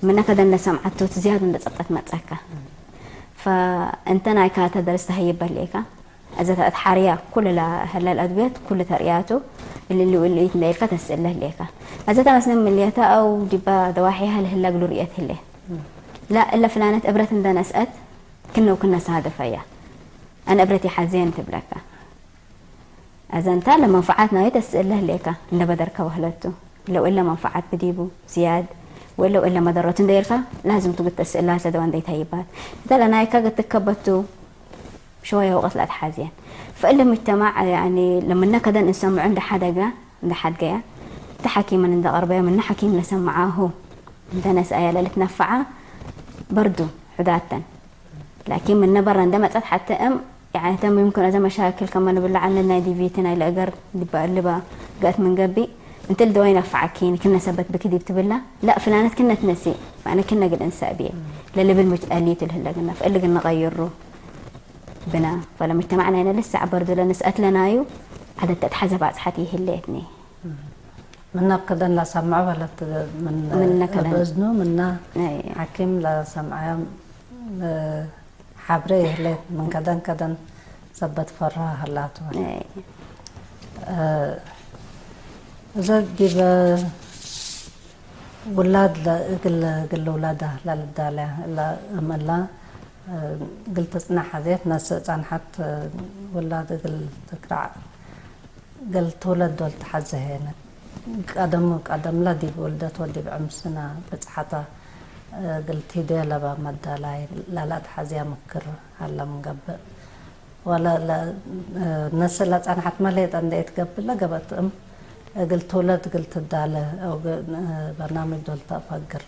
ምነ ከደን ለሰምዓቶ ዝያድ እንደ ጸብጠት መጸካ። ፈእንተ ናይ ካተ ደርስ ተሀይበ ህሌካ፣ እዘ ተእትሓርያ ኩሉ ላ-፣ ህለ ለአድብየት ኩሉ ተርእያቱ እልሊ ውልኢት እንደ ኢልካ ተስእለ ህሌካ። እዘ ተመስነ ምልየታ አው ዲባ ደዋሒሃ ለህላ ግሉ ርእየት ህሌ። ላ እለ ፍላነት እብረት እንደ ነስአት ክነው ክነሳደፈያ። አነ እብረት ይሓዜን ትብለካ። አዘንታ ለመንፈዓት ናዩ ተስእለ ህሌካ እንደ በደርከ ወህለቱ። ለው እለ መንፈዓት ብዲቡ ዝያድ ወለው እለ መደረቱ እንደ ኢልካ ላዝም ትጉት ተስእላት ለደዋ እንደ ይታይባት። እንተ ለናይካ ግትከበቱ ሸወየ ወቀት ለአትሓዝየን። ፈእለ ሙጅተማዕ፣ ያኒ፣ ለምነ ከደን እንሰምዑ እንደ ሓደጋ፣ እንደ ሓድገያ፣ እንተ ሓኪምን እንደ ቀርበያ፣ ምነ ሓኪም ለሰምዓሁ እንደ ነስአያ ለልትነፈዓ በርዱ ሑዳተን። ላኪን ምነ በራ እንደ መጸት ሓተ እም፣ ያኒ፣ ተም ይምክን እዘ መሻክል ከመ ንብላ ዓለ ናይ ዲቪቲ ናይ ለእገር ልባ፣ ልባ ገእት ምን ገቢ፣ እንት ልደወይ ነፈዓኪን፣ ክነ ሰበት ብክዲብ ትብላ፣ ላ ፍላነት ክነ ትነሲ፣ ማዕነ ክነ ግድ እንሰእብየ፣ ለልብል ሙጅ አሊቱ ልህለግና፣ ፈእልግና ቀይሩ። ብና፣ ፈለ ሙጅተማዕ ናይነ ልሰዕ በርዱ ለንስአት ለናዩ፣ ዓደት ተትሓዘ ባጽሓት ይህለየትኒ። ምና ከደን ላሰምዐ በለት። ምን ምና ከደን። በእዝኑ ምና أي. ሓኪም ላሰምዐ ሓብረ ይህለት ምን ከደን ከደን ሰበት ፈራ ሃላቱ። أي. እዘ ዲበ ውላድ ለ- እግል እግል ውላዳ ላልዳለ ላ እምላ እግል ትጽናሕ ሐዜት ነስእ ጻንሐት ውላድ እግል ትክራዕ እግል ትውለድ ዶል ተሐዘ ሄነ ቀደም ቀደምላ ዲብ ውልደት ወዲብ ዕምስና ብጽሓታ እግል ቲደ ለባ መዳላይ ላላ ተሐዝያ ምክር ሀለ ምንገብእ ወለ ነስእ ለጸንሐት መሌጠ እንደ ኢትገብእ ለገበት እም እግል ትውለድ እግል ትዳለ በርናምጅ ዶል ተፈግር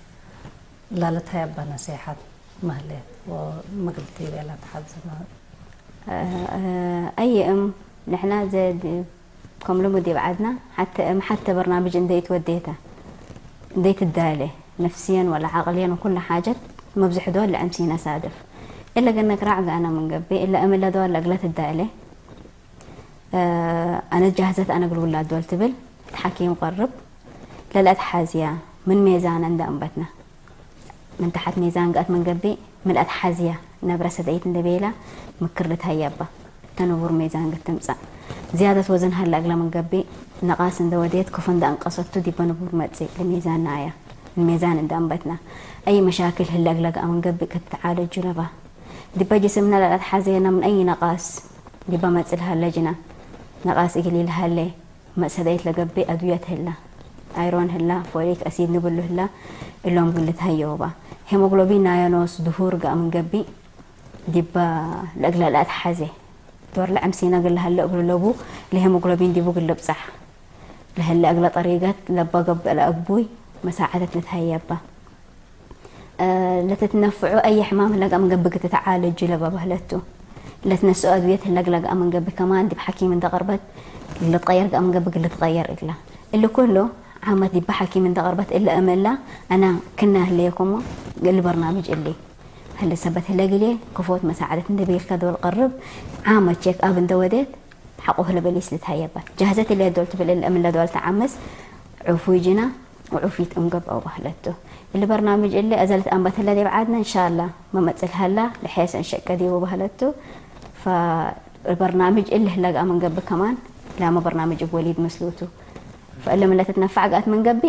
ላለታይ አባ ነሴሐት መህሌት ወምግልቲ ቤላ ተሓዝና أي أم نحنا زاد ከም ልሙድ ይብዓድና ሓተ እም ሓተ በርናምጅ እንደይት ወዴታ እንደይት ዳለ ነፍስየን ወላ ዓቅልየን ወኩሉ ሓጀት መብዝሕ ዶ ለዕምሲና ሳደፍ እለ ገነክ ራዕ ጋና ምንገቢ እለ እም እለ ዶ ለግለት ዳለ ኣነ ጃህዘት ኣነ ግል ውላድ ዶል ትብል ትሓኪም ቀርብ ለልአት ሓዝያ ምን ሜዛነ እንደ እንበትና ምን ተሓት ሜዛን ገኣት መንገቢ ምልኣት ሓዝያ ነብረ ሰደይት እንደ ቤላ ምክር ልትሃያባ ተንቡር ሜዛን ግትምጻእ ዝያደት ወዘን ሃላ እግላ መንገቢ ነቓስ እንደ ወዴት ክፉ እንደ ኣንቀሰቱ ዲበ ንቡር መጽእ ልሜዛን ናያ ንሜዛን እንደ ኣንበትና ኣይ መሻክል ህለ እግላ ገኣ መንገቢ ክትተዓለጁ ለባ ዲበ ጅስምና ለልኣት ሓዝያና ምን ኣይ ነቓስ ዲበ መጽእ ልሃለ ጅና ነቓስ እግል ይልሃለ መእሰዳይት ለገብእ ኣድውያት ህላ፣ ኣይሮን ህላ፣ ፎሊክ ኣሲድ ንብሉ ህላ እሎም ግልት ሃየውባ። ሄሞግሎቢን ናዮኖስ ድሁር ጋእ ምንገቢእ ዲባ ለእግለ ለኣትሓዜ ዶር ለዐምሲና ግለ ሃለ እግሉ ለቡ ለሄሞግሎቢን ዲቡ ግልብጻሕ ለህለ እግለ ጠሪገት ለባ ገብእ ለአግቡይ መሳዓደት ልትሃየባ። ለትትነፍዑ አየ ሕማም ህለጋ ምንገብግ ትተዓለጁ ለባ ባህለቱ። ለትነስኦ አድውየት ህለግ ለጋ ምንገብግ ከማን ዲብ ሐኪም እንደ ቀርበት ልትቀየር ጋ ምንገብግ ልትቀየር እግላ። እሊ ኩሉ ዓመት ዲባ ሐኪም እንደ ቀርበት እለ እመላ አና ክና ህለየኩሞ እሊ በርናምጅ እሊ። ህለ ሰበት ህለግልየ ክፎት መሳዕደት እንደ ቤልካ ዶል ቀርብ ዓመት ቼክ አብ እንደ ወዴት ሓቆ ህለ በሊስ ልትሃየባ ጃህዘት እለ ዶል ትብል እለ እምለ ዶል ተዓምስ ዑፉይ ጅና ወዑፊት እምገብ አው ባህለቱ። እሊ በርናምጅ እሊ አዘለት አንበት ህለ ዲብ ዓድነ እንሻላ መመጽል ሀላ ለሐየሰ እንሸቀ ዲቡ ባህለቱ። ፈበርናምጅ እሊ ህለጋ መንገብ ከማን ላመ በርናምጅ እብ ወሊድ መስሉቱ። ፈእለ ምለትትነፋዕ ጋት መንገቢ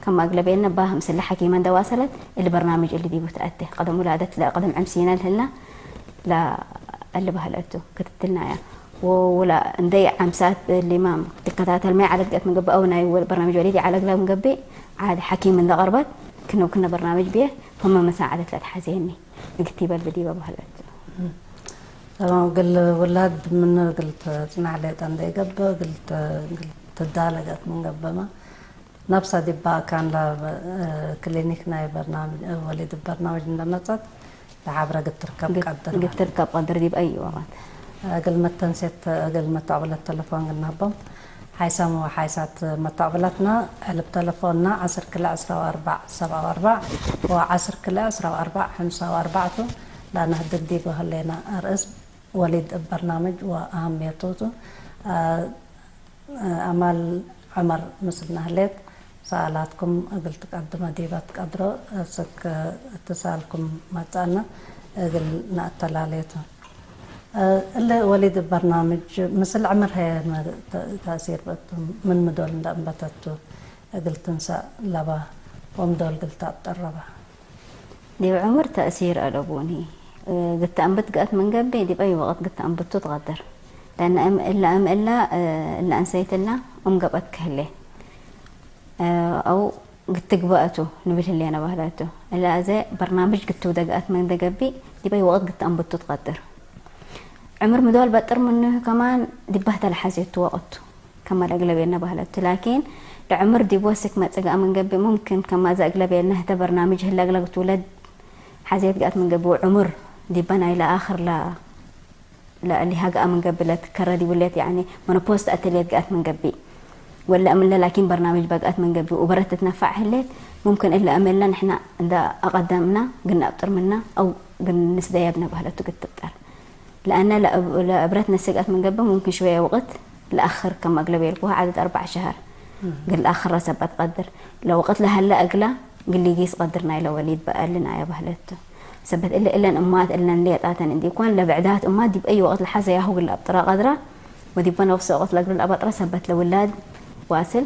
ከማ እግለቤነ ባህ ምስለ ሐኪመ እንደዋሰለት እሊ በርናምጅ እሊ ዲቡ ተአቴ። ቀደም ውላደት ለቀደም ዕምሲነ ልህልና ለእሊ ባህለቱ ክትትልናያ። ወላ እንደይ ዓምሳት ሊማም ትከታተል ማይ ዓለት ገት ምግብ አው ናይ በርናምጅ ወሊድ ዓለግላ ምግቢ ዓድ ሐኪም እንደ ቀርበት ክነው ክነ በርናምጅ ብየ ፈመ መሳዓደት ለትሓዘየኒ እግቲ በል ብዲበ ባህለት ተማም ግል ውላድ ምን ግል ትጽናሕ ሌጠ እንደ ይገብ ግል ትዳለገት ምንገበማ ነብሳ ዲባ ካን ክሊኒክ ናይ በርናምጅ ወሊድ በርናምጅ እንደመጸት ለሓብረ ግትርከብ ቀድር ግትርከብ ቀድር ዲብ አይ ወራት እግል መተንሴት እግል መተዕብለት ተለፎን ግናቦም ሓይሳም ወሓይሳት መተዕብለትና ዕልብ ተለፎንና ዓስር ክለ ዕስራ ወአርባዕ ሰብዓ ወአርባዕ ወዓስር ክለ ዕስራ ወአርባዕ ሓምሳ ወአርባዕቱ ለአናህድግ ዲብ ህሌና ርእስ ወሊድ እብ በርናምጅ ወአህምየቱ ቱ አማል ዑመር ምስልና ህሌት ሰኣላትኩም እግል ትቀድመ ዲበ ትቀድሮ እስክ እትሳልኩም መጸእነ እግል ነአተላሌቱ። እሊ ወሊድ በርናምጅ ምስል ዕምር ሀየ ተእሲር በቱ ምን ምዶል እንደ እንበተቱ እግል ትንሰእ ለባ ወምዶል ግል ተአብጠረባ። ዲብ ዕምር ተእሲር አለቡኒ። ግተ አንብት ገአት መንገቤ ዲብ አይ ወቅት ግተ አንብቱ ትቀድር። ለአነ እም እላ እም እላ እላ እንሰይት እላ እም ገበት ክህሌ። አው ግትግበአቱ ንብል ህሌነ ባህለቱ። እላ አዘ በርናምጅ ግትው ደገአት መንደገቢ ዲብ አይ ወቅት ግተ አንብቱ ትቀድር። ዕምር ምዶል በጥር ምንህ ከማን ዲባህ ተለሓዜቱ ወቅቱ። ከመ ለእግለቤነ ባህለቱ ላኪን ለዕምር ዲብ ወስክ መጽእ ገአ ምንገብእ ሙምክን ከመ እዘ እግለቤነ ህተ በርናምጅ ህለ እግለ ግትውለድ ሓዜት ገአት ምንገብእ ወዕምር ዲበ ናይ ለአክር ለእሊሃ ገአ ምንገብእ ለትከረ ዲቡ ሌት ያኒ መኖፖዝ ተአቴ ሌት ገአት ምንገብእ ወለ እምለ ላኪን በርናምጅ በገአት ምንገብእ ወበረት ትትነፋዕ ህሌት ሙምክን እለ እምለ ንሕና እንደ አቀደምና ግን አብጥር ምና አው ግን ንስደየብነ ባህለቱ ግትብጠር። ለአነ ለእብረት ነስገት ምንገብእ ሙምክን ሽወየ ወቅት ለአክር ከመ እግለ ቤልኩህ ዓደት አርባዕ ሸሀር ግል ኣኽረ ሰበት ቀድር ለወቅት ለሀለ እግላ ግሊጊስ ቀድር ናይ ለወሊድ በአልን ኣያ ባህለቱ። ሰበት እለ እለን እማት እለን ሌጣተን እንዲ ኮን ለብዕዳት እማት ዲብ አይ ወቅት ለሐዘያሁ ግል ኣብጥራ ቀድራ ወዲበ ነፍሰ ወቅት ለግል ኣባጥራ ሰበት ለውላድ ዋስል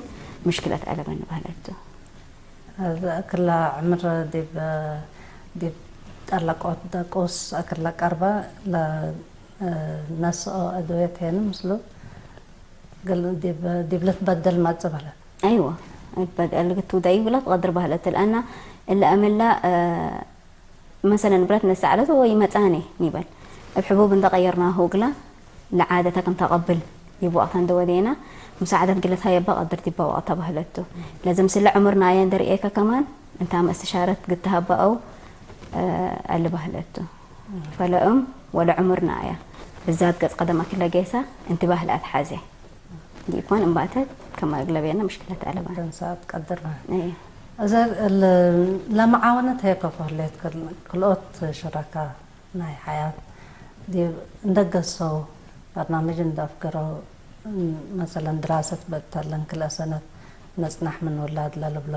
ምሽክለት ኣለበን ባህለቱ። እዛ ክላ ዕምር ዲብ ዲብ ጠለቆት ደቁስ ኣክላ ቀርባ ለነስኦ ኣድወየት ሄን ምስሉ ግል ዲብ ዲብ ልትበደል ማጽእ በለ። ኣይወ በል ልግቱ ዳይ ብላ ትቀድር ባህለት ለአና እለ አመላ መሰለን ብረት ነሳዕለት ወይ መጻኔ ኒበል እብ ሕቡብ እንደ ቀየርናሁ እግላ ለዓደተ ከም ተቀብል ዲብ ወቅታ እንደ ወዴና ሙሳዕደት ግለት ሀየባ ቀድር ዲባ ወቅታ ባህለቱ። ለዝም ስለ ዕምር ናየ እንደ ርኤከ ከማን እንታ መእስትሻረት ግትሃባ አው አሊ ባህለቱ። ፈለእም ወለ ዕምር ናያ ብዛት ገጽ ቀደማ ክለ ጌሳ እንትባህ ለአትሓዜ ዲኳን እምባተት ከማ እግለቤና ምሽክለት ኣለባ። ተንሳት ቀድር እዘ ለመዓወነት ሄከ ፈህሌት ክልኦት ሽረካ ናይ ሓያት ዲብ እንደገሰው በርናምጅ እንደአፍገረው መሰለን ድራሰት በእተለን ክልአ ሰነት መጽናሕ ምን ውላድ ለልብሎ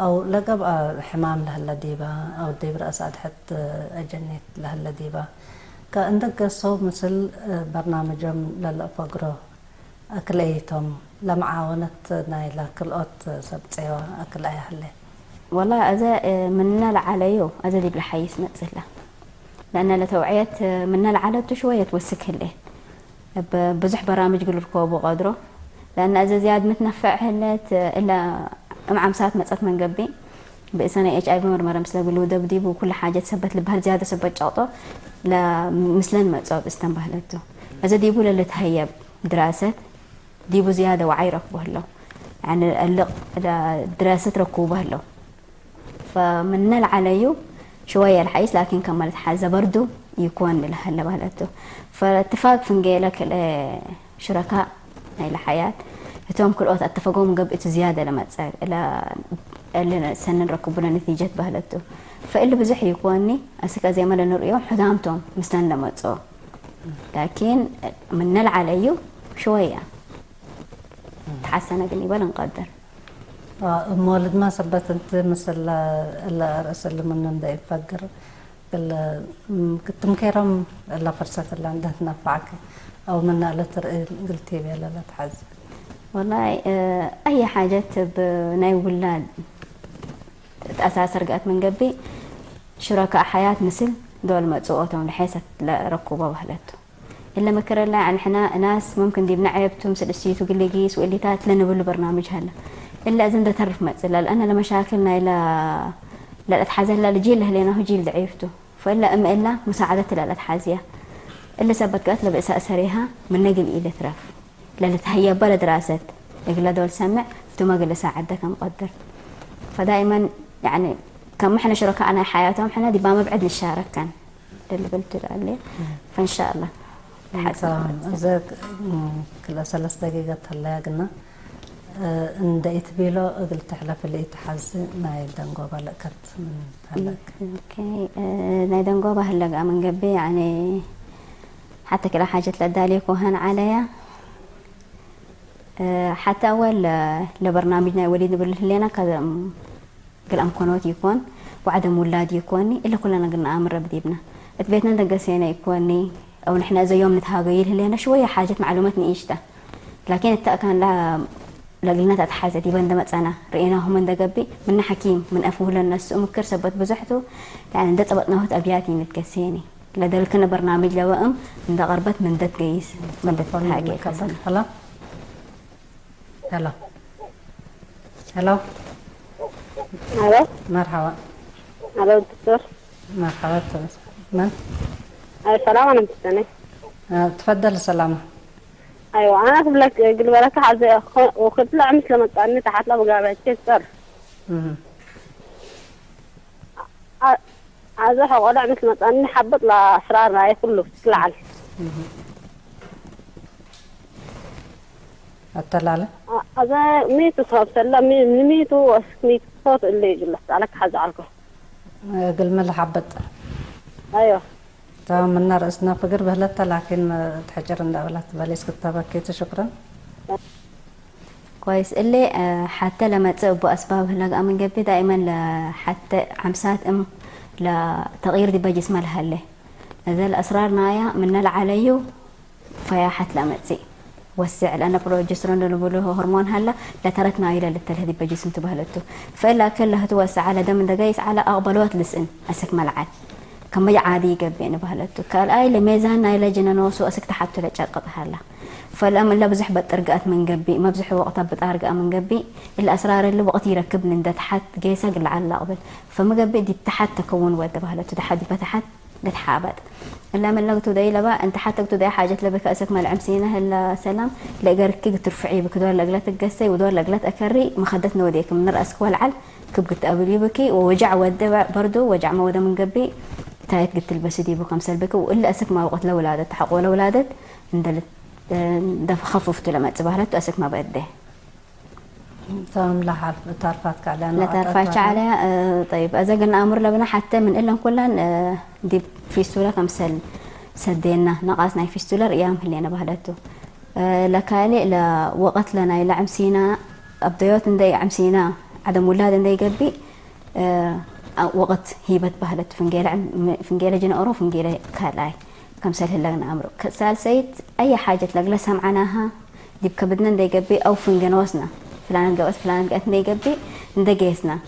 አው ለገብአ ሕማም ለህለ ዲባ አው ዲብ ረአስ አድሐት አጀኒት ለህለ ዲባ ከእንደገሰው ምስል በርናምጆም ለልአፈግሮ አክልአይቶም ለመዓወነት ናይላ ክልኦት ሰብ ጼዋ አክልአያ ህሌ። ወላ አዘ ምነ ለዓለዩ አዘ ዲብ ለሓይስ መጽእ ህላ። ለአነ ለተውዕየት ምነ ለዓለቱ ሽወየ ትወስክ ህሌ። እብ ብዙሕ በራምጅ ግል ርከቡ ቀድሮ። ለአነ አዘ ዝያድ ምትነፈዕ ህለት እለ እም ዓምሳት መጸት መንገቢ ብእሰ ናይ ኤች ኣይ ቪ መርመረ ምስለ ግሉ ደብዲቡ ኩሉ ሓጀት ሰበት ልበህል ዝያደ ሰበት ጨቅጦ ለምስለን መጽኦ ብእስተን ባህለቱ። አዘ ዲቡ ለልትሀየብ ድራሰት ዲቡ ዝያደ ወዓይ ረክቦ ህለው። ያኒ እልቅ ድራሰት ረክቡ በህለው። ፈምነ ለዓለዩ ሽወየ ለሓይስ ላኪን ከመ ልትሓዘ በርዱ ይኮን ለሀለ በህለቱ። ፈእትፋቅ ፍንጌለ ክልኤ ሽረካእ ናይለ ሓያት እቶም ክልኦት አተፈጎም ገብእቱ ዝያደ ለመጸ እለ እሊ ሰኒ ንረክቡ ለነቲጀት በህለቱ። ፈእሊ ብዙሕ ይኮኒ አስክ አዜመ ለንርእዮም ሕዳምቶም ምስለን ለመጽኦ ላኪን ምነ ለዓለዩ ሽወየ ተሓሰነ ግን ይበል እንቀድር። እሞ ልድማ ሰበት እንቲ ምስል እለ ርእስ እሊ ምኑ እንደ ኢንፈግር እለ ክትምኬሮም እለ ፍርሰት እለ እንደ ትነፋዕኪ አው ምነ እለ ትርኢ ግልቲ ቤለ ለትሓዝ። ወላይ አየ ሓጀት ብ ናይ ውላድ ተአሳሰር ገአት ምን ገቢ ሽረካእ ሓያት ምስል ዶል መጽኦቶም ለሐሰት ለረኩቦ በህለቱ። እለ መክረላ ንሕና እናስ ሙምክን ዲብ ነዐየብቱ ምስል እስይቱ ግልጊስ ወእሊታት ለንብሉ በርናምጅ ሀለ። እለ እዝን ደተርፍ መጽእ ለልአነ ለመሻክል ናይ ለልአትሓዘ ህላ ልጂል ለህሌናሁ ጂል ደዒፍቱ። ፈእለ እም እላ ሙሳዕደት ለልአትሓዝያ። እለ ሰበት ገአት ለብእሳ እሰሬሃ ምነ ግል ኢልትረፍ። ለልትሀየበ ለድራሰት እግለ ዶል ሰምዕ እቱመ ግል እሳዕደ ከም ቀድር። ፈዳይመን ያኒ ከም ሕነ ሽረካእ ናይ ሓያቶም ሕነ ዲባ መብዕድ ንሻረከን። ለልብል ትልአሌ ፈንሻአላ እዘ ክልአ ሰለስ ደቂቀት ተለያ ግና እንደ ኢትቢሎ እግል ትሕለፍ ልኢትሓዝ ናይ ደንጎባ ለእከት ምን ተለክ ኦኬ፣ ናይ ደንጎባ ህለጋ መንገቢ ያኒ ሓተ ክላ ሓጀት ለዳሌ ኮሃን ዓለያ ሓተ አወል ለበርናምጅ ናይ ወሊድ ንብል ህሌና ከዘም ግል አምኮኖት ይኮን፣ ዋዕደም ውላድ ይኮኒ፣ እለ ኩለና ግን ነአምር ረብ ዲብና። እት ቤትነ ደገሴነ ይኮኒ፣ አው ንሕነ እዘ ዮም ንትሃገዩ ህሌነ ሽወየ ሓጀት ማዕሉመት ንኢሽተ። ላኪን እተ አካን ለግልነት አትሓዘ ዲበ እንደ መጸና፣ ርኤናሁም እንደ ገቢ፣ ምነ ሐኪም፣ ምን አፍሁለ ነሱ ምክር ሰበት ብዙሕቱ፣ ያኒ እንደ ጸበጥናሁት አብያት ይንትገሴኒ። ለደልክነ በርናምጅ ለበእም እንደ ቀርበት ምንደት ገይስ፣ ምንደት ተሃገ ይከሰና። Hello. Hello. Hello. مرحبا. Hello دكتور. مرحبا. من؟ أي سلام أنا مستني. آه، تفضل سلامة. أيوة أنا أقول لك قل بركة حزي وخد لها مثل ما تسألني تحت لا بقى بتشتر. مهم. ኣዘ ሐቆዳ ምስ መጻኒ ሓብጥ ለአስራር ናየ ኩሉ ክልዓል። አተላለ ኣዘ ሚቱ ሰብ ሰለ ሚቱ ወስክ ሚቱ ሶት እለ ይግለስ ጻለክ ሓዚ ዓልኮ ግልመ ለሓበጥ ኣዮ ታው ምና ርእስና ፍግር በህለተ ላኪን ትሕጭር እንዳበላት በሌስ ክተበኪቱ ሽክረን كويس. اللي آه، حتى لما تصير أسباب هلا من قبل دائما لحتى عمسات أم لا تغيير دي بجسم الهلة. هذا الأسرار نايا من العليو فيا حت لما تصير وسع لأن بروجسترون اللي بقوله هرمون هلا لا ترت نايلة للتلهدي بجسم تبهلته. فإلا كلها توسع على دم دقيس على أقبلوت لسن أسك ملعب. كم عادي قبي أنا بهلته كال آي لميزان نايلة جنانوسو أسك تحت لجاقط هلا. فالأم إلا بزح بطرقات من قبي ما بزح وقتها بطرقة من قبي. الأسرار اللي وقت يركب من ده تحت قيسا قل على قبل. فما قبي دي تحت تكون ود بهلته تحت بتحت قد حابت. إلا من لقتو داي لبا أنت حتى قتو داي حاجة لبك أسك ما العم سينا هلا سلام. لقرك ترفعي بك دور لقلت القسي ودور لقلت أكري ما خدتنا وديك من رأسك والعل. كب قلت أبلي بكي ووجع ود بردو وجع ما ود من قبي. تايت قلت البس دي بكم سلبك وإلا أسك ما وقت لولادت حق ولولادت. اندلت ده خففت لما تبهلت أسك ما بده. تام لحرف تارفات كعلان لا تعرفاش على آه، طيب أزا قلنا أمر لبنا حتى من إلا كلن آه، دي فيستولا كمسل سدينا نقصنا فيستولا ريام هلينا بهدتو آه، لكالي لا وقت لنا إلا عمسينا أبديوت ندي عمسينا عدم ولاد ندي قبي آه، أو وقت هيبت بهدت فنجيل عم فنجيل جن أورو فنجيل كالاي كمسل هلنا أمر سالسيت أي حاجة لقلا سمعناها دي بكبدنا ندي قبي أو فنجن وسنا فلان قوت فلان قوت ندي قبي ندي قيسنا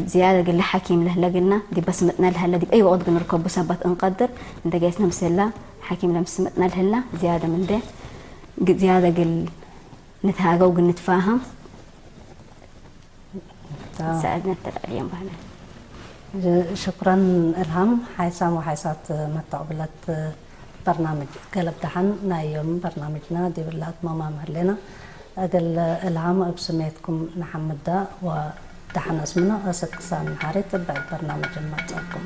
زيادة قل حكيم له لقلنا دي بسمتنا لهلا دي بأي وقت قلنا ركب سبت انقدر ندي قيسنا مسلا حكيم له مسمتنا لهلا زيادة من ده زيادة قل نتهاقى وقل نتفاهم تام. ساعدنا التلعليم بهنا شكرا إلهام. حيسام وحيسات متعبلت برنامج قلب دحن نايم برنامجنا دي بالله ماما مهلنا. أقل إلهام أبسميتكم نحمد دا ودحن اسمنا أسك سان حاري تبع برنامج المتعبكم.